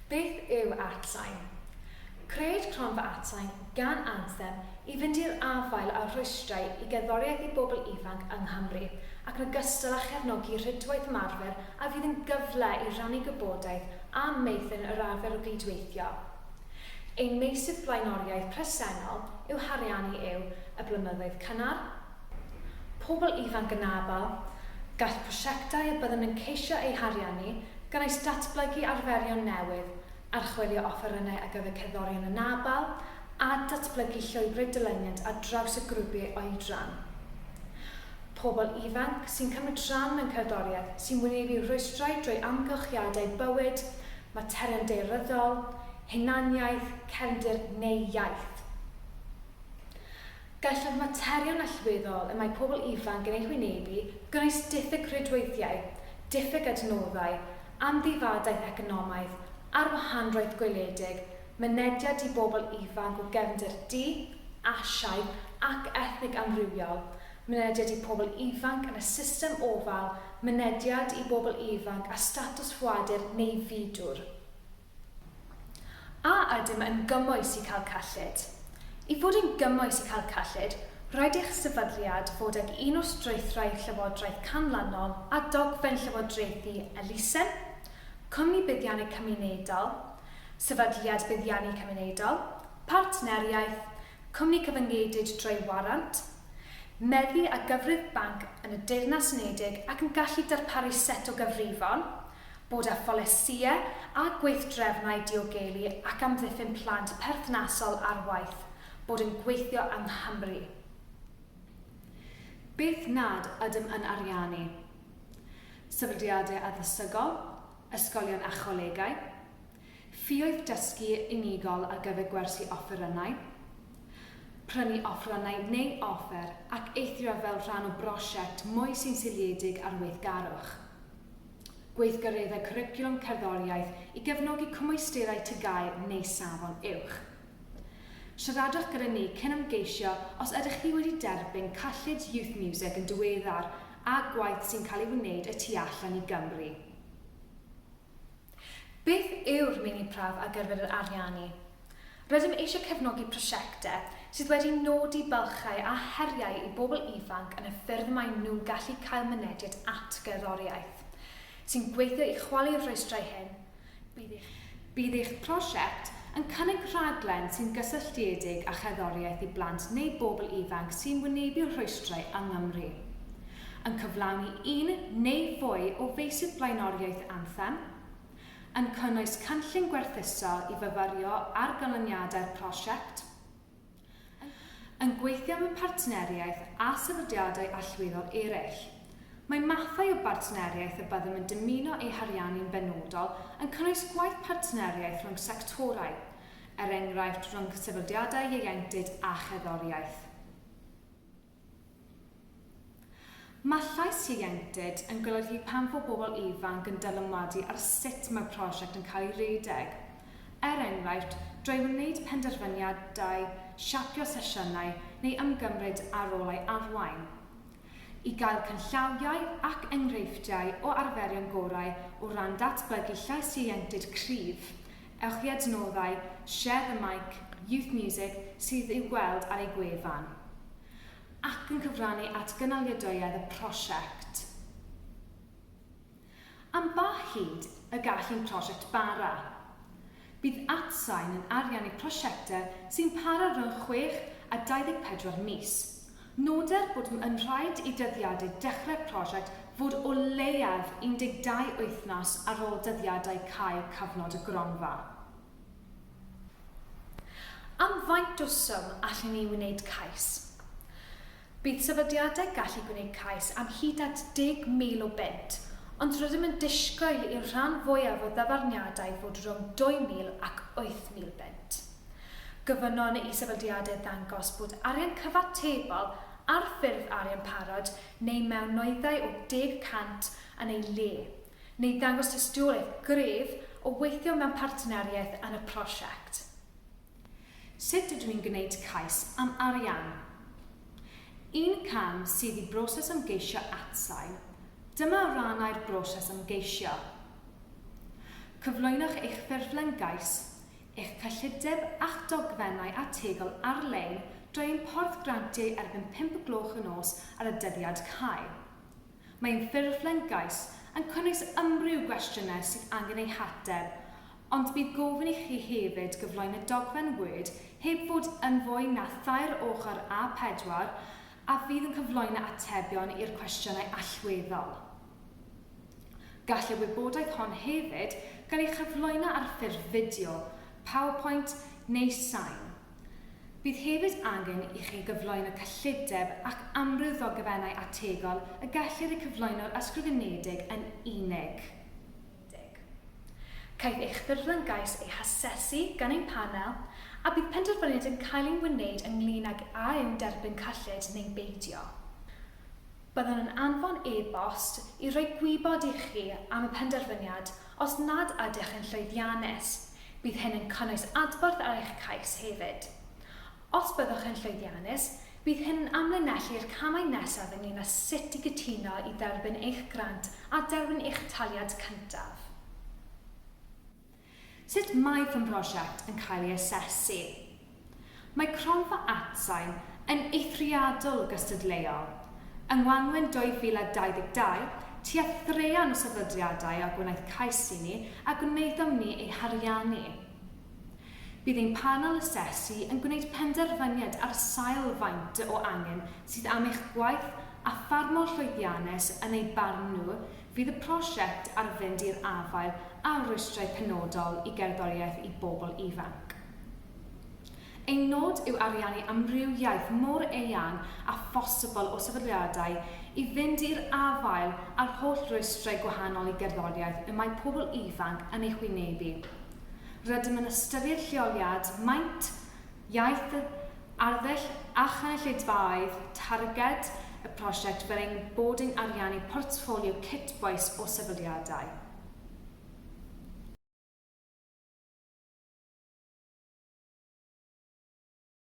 Beth yw Atsain? Crëwyd Cronfa Atsain gan Anthem i fynd i'r afael â rhwystrau i gerddoriaeth i bobl ifanc yng Nghymru ac yn ogystal â chefnogi rhwydwaith ymarfer a fydd yn gyfle i rannu gwybodaeth a meithrin yr arfer o gydweithio. Ein meysydd blaenoriaeth presennol i'w hariannu yw y blynyddoedd cynnar, Pobl ifanc anabl, Gall prosiectau y byddwn yn ceisio eu hariannu gynnwys datblygu arferion newydd, archwilio offerynnau ar gyfer cerddorion anabl, a datblygu llwybrau dilyniant ar draws y grwpiau oedran. Pobl ifanc sy'n cymryd rhan mewn cerddoriaeth sy'n wynebu rhwystrau drwy amgylchiadau bywyd, materion daearyddol, hunaniaeth, cefndir neu iaith. Gall y materion allweddol y mae pobl ifanc yn eu hwynebu gynnwys diffyg rhwydweithiau, diffyg adnoddau, amddifadaeth economaidd, arwahanrwydd gweledig, mynediad i bobl ifanc o gefndir du, Asiaidd ac ethnig amrywiol, mynediad i pobl ifanc yn y system ofal, mynediad i bobl ifanc â statws ffoadur neu fudwr. A ydym yn gymwys i cael cyllid? I fod yn gymwys i cael cyllid, rhaid i'ch sefydliad fod ag un o'r strwythurau llywodraeth canlynol a dogfen llywodraethu elusen, cwmni buddiannau cymunedol, sefydliad buddiannu cymunedol, partneriaeth, cwmni cyfyngedig drwy warant, meddu ar gyfrif banc yn y Deyrnas Unedig ac yn gallu darparu set o gyfrifon, Bod â pholisïau a gweithdrefnau diogelu ac amddiffyn plant perthnasol ar waith, bod yn gweithio yng Nghymru. Beth nad ydym yn ariannu? Sefydliadau addysgol, ysgolion a cholegau, ffioedd dysgu unigol ar gyfer gwersi offerynnau, prynu offerynnau neu offer ac eithrio fel rhan o brosiect mwy sy'n seiliedig ar weithgarwch. Gweithgareddau cwricwlwm cerddoriaeth i gefnogi cymwysterau TGAU neu Safon Uwch. Siaradwch gyda ni cyn ymgeisio os ydych chi wedi derbyn cyllid Youth Music yn diweddar a gwaith sy'n cael ei wneud y tu allan i Gymru. Beth yw'r meini prawf ar gyfer yr ariannu? Rydym eisiau cefnogi prosiectau sydd wedi nodi bylchau a heriau i bobl ifanc yn y ffyrdd maen nhw'n gallu cael mynediad at gerddoriaeth, sy'n gweithio i chwalu'r rhwystrau hyn. Bydd eich. Bydd eich prosiect yn cynnig rhaglen sy'n gysylltiedig â cherddoriaeth i blant neu bobl ifanc sy'n wynebu rhwystrau yng Nghymru. Yn cyflawni un neu fwy o feysydd blaenoriaeth Anthem. Yn cynnwys cynllun gwerthuso i fyfyrio ar ganlyniadau'r prosiect. Yn gweithio mewn partneriaeth â sefydliadau allweddol eraill. Mae mathau o bartneriaeth y byddem yn dymuno eu hariannu'n benodol yn cynnwys gwaith partneriaeth rhwng sectorau, er enghraifft rhwng sefydliadau ieuenctid a cherddoriaeth. Mae llais ieuenctid yn golygu pan fo bobl ifanc yn dylanwadu ar sut mae'r prosiect yn cael ei redeg, er enghraifft, drwy wneud penderfyniadau, siapio sesiynau neu ymgymryd â rolau arwain. I gael canllawiau ac enghreifftiau o arferion gorau o ran datblygu llais ieuenctid cryf, ewch i adnoddau Share the Mic Youth Music sydd i'w gweld ar eu gwefan. Ac yn cyfrannu at gynaliadwyedd y prosiect. Am ba hyd y gall un prosiect bara? Bydd Atsain yn ariannu prosiectau sy'n para rhwng 6 a 24 mis. Noder bod yn rhaid i dyddiadau dechrau'r prosiect fod o leiaf 12 wythnos ar ôl dyddiadau cau cyfnod y gronfa. Am faint o swm allwn ni wneud cais? Bydd sefydliadau gallu gwneud cais am hyd at 10,000 o bunt, ond rydym yn disgwyl i'r rhan fwyaf o ddyfarniadau fod rhwng 2,000 ac 8,000 bunt. Gofynnwn i sefydliadau ddangos bod arian cyfatebol ar ffurf arian parod neu mewn nwyddau o 10 y cant yn ei le, neu ddangos tystiolaeth gref o weithio mewn partneriaeth yn y prosiect. Sut ydw i'n gwneud cais am arian? Un cam sydd i broses ymgeisio atsain. Dyma rannau'r broses ymgeisio. Cyflwynwch eich ffurflen gais, eich cyllideb a'ch dogfennau ategol ar-lein drwy ein porth grantiau erbyn 5 y gloch y nos ar y dyddiad cau. Mae ein ffurflen gais yn cynnwys amryw gwestiynau sydd angen eu hateb, ond bydd gofyn i chi hefyd gyflwyno dogfen Word heb fod yn fwy na thair ochr A4 a fydd yn cyflwyno atebion i'r cwestiynau allweddol. Gall y wybodaeth hon hefyd gael ei chyflwyno ar ffurf fideo, PowerPoint neu sain. Bydd hefyd angen i chi gyflwyno cyllideb ac amryw ddogfennau ategol y gellir eu cyflwyno'r ysgrifenedig yn unig. Caiff eich ffurflen gais ei hasesu gan ein panel a bydd penderfyniad yn cael ei wneud ynglŷn ag a yw'n derbyn cyllid neu beidio. Byddwn yn anfon e-bost i roi gwybod i chi am y penderfyniad os nad ydych yn llwyddiannus. Bydd hyn yn cynnwys adborth ar eich cais hefyd. Os byddwch yn llwyddiannus, bydd hyn yn amlinellu'r camau nesaf ynglŷn â sut i gytuno i dderbyn eich grant a derbyn eich taliad cyntaf. Sut mae fy mhrosiect yn cael ei asesu? Mae Cronfa Atsain yn eithriadol o gystadleuol. Yng Ngwanwyn 2022, tua thraean o sefydliadau a gwnaeth cais i ni a gwnaethom ni eu hariannu. Bydd ein panel asesu yn gwneud penderfyniad ar sail faint o angen sydd am eich gwaith a pha mor llwyddiannus yn eu barn nhw fydd y prosiect ar fynd i'r afael â rhwystrau penodol i gerddoriaeth i bobl ifanc. Ein nod yw ariannu amrywiaeth mor eang â phosibl o sefydliadau i fynd i'r afael â'r holl rwystrau gwahanol i gerddoriaeth y mae pobl ifanc yn eu hwynebu. Rydym yn ystyried lleoliad, maint, iaith, arddull a chynulleidfaoedd targed y prosiect fel ein bod yn ariannu portffolio cytbwys o sefydliadau.